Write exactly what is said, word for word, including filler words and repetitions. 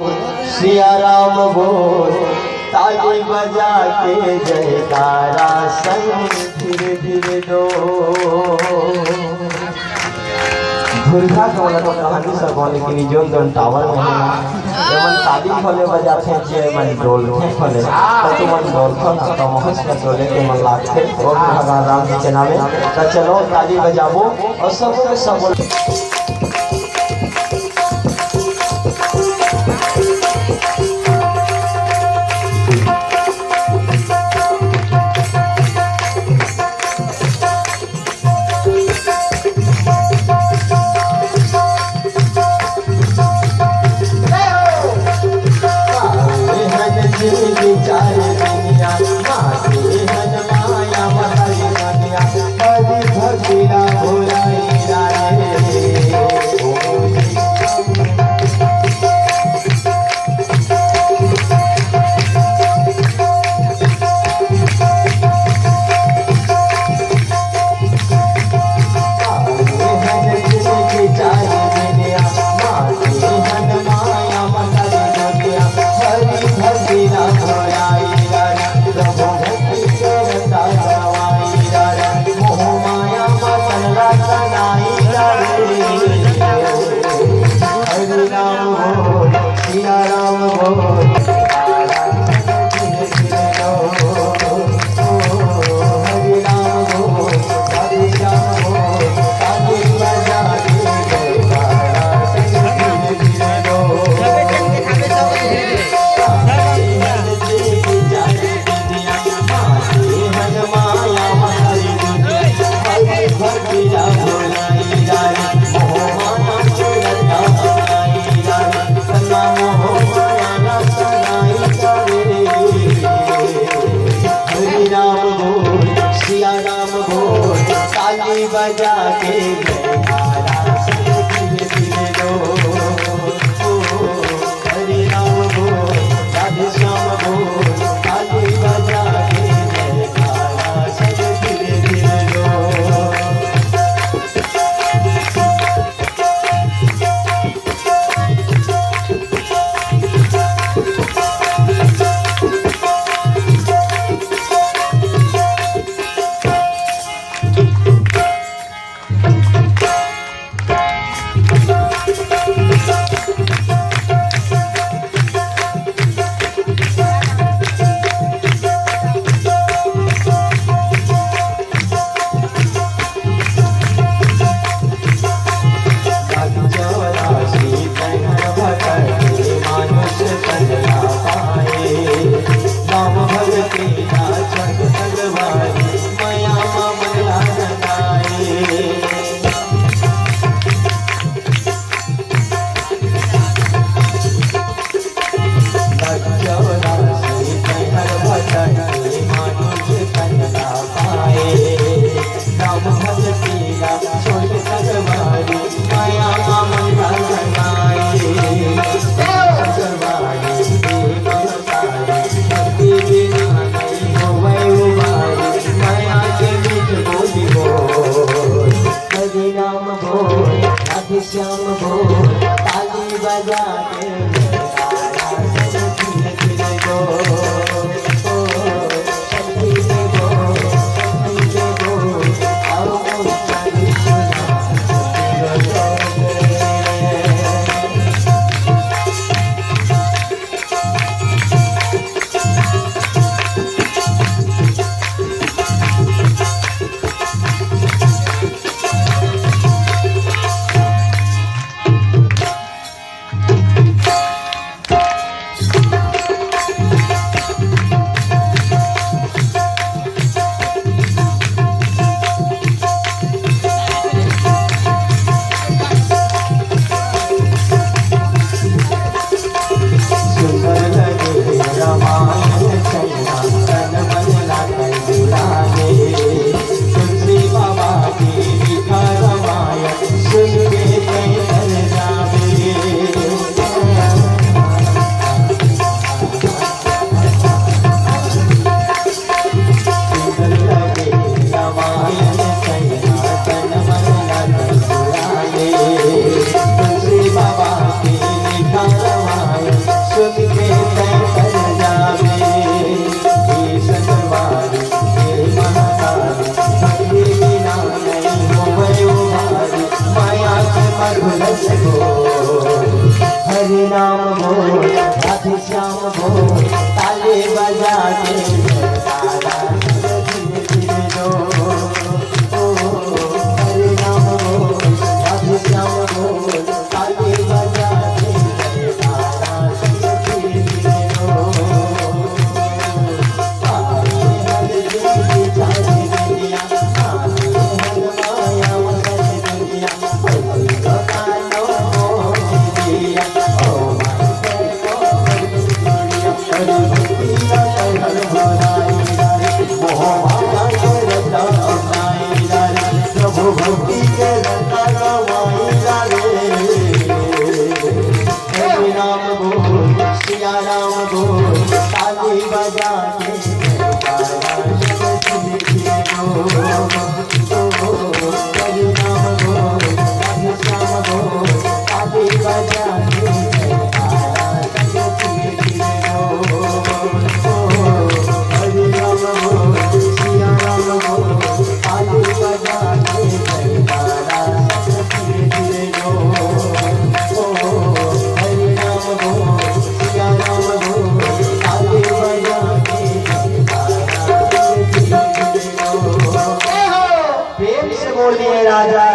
सिया राम बोल, ताली बजा के जयकारा संग धीरे धीरे डोल। धुरधा के वाला तो कहानी सब हो, लेकिन ई जोन जोन टावर में है ना, ये मन ताली खोले बजाते हैं, जे मन डोलते खोले, तो तुमन डोलते ना, तो महस का डोले के मन लागते। ओ भगवान राम जी के नामे, तो चलो ताली बजाबो और सबके सब बोल। राम बोल, राधे श्याम बोल, ताली बजा के जयकारा धीरे धीरे दो। ओ, हरे राम बोल, राधे श्याम बोल, ताली बजा के जयकारा धीरे धीरे दो। प्रभु भक्ति के रंगा रवाई रे। हरे राम बोल, सिया राम बोल, ताली बजा के जयकारा जगत में दीजिए। ओ, ओ, हरे राम बोल, राधे श्याम बोल, ताली बजा के जयकारा जगत में दीजिए। ओ, ओ, हरे राम बोल, सिया राम बोल, ताली बजा के जयकारा जगत में दीजिए। ओ, ओ, हरे राम बोल, सिया राम बोल, ताली बजा के जयकारा जगत में दीजिए। प्रेम से बोलिए राजा।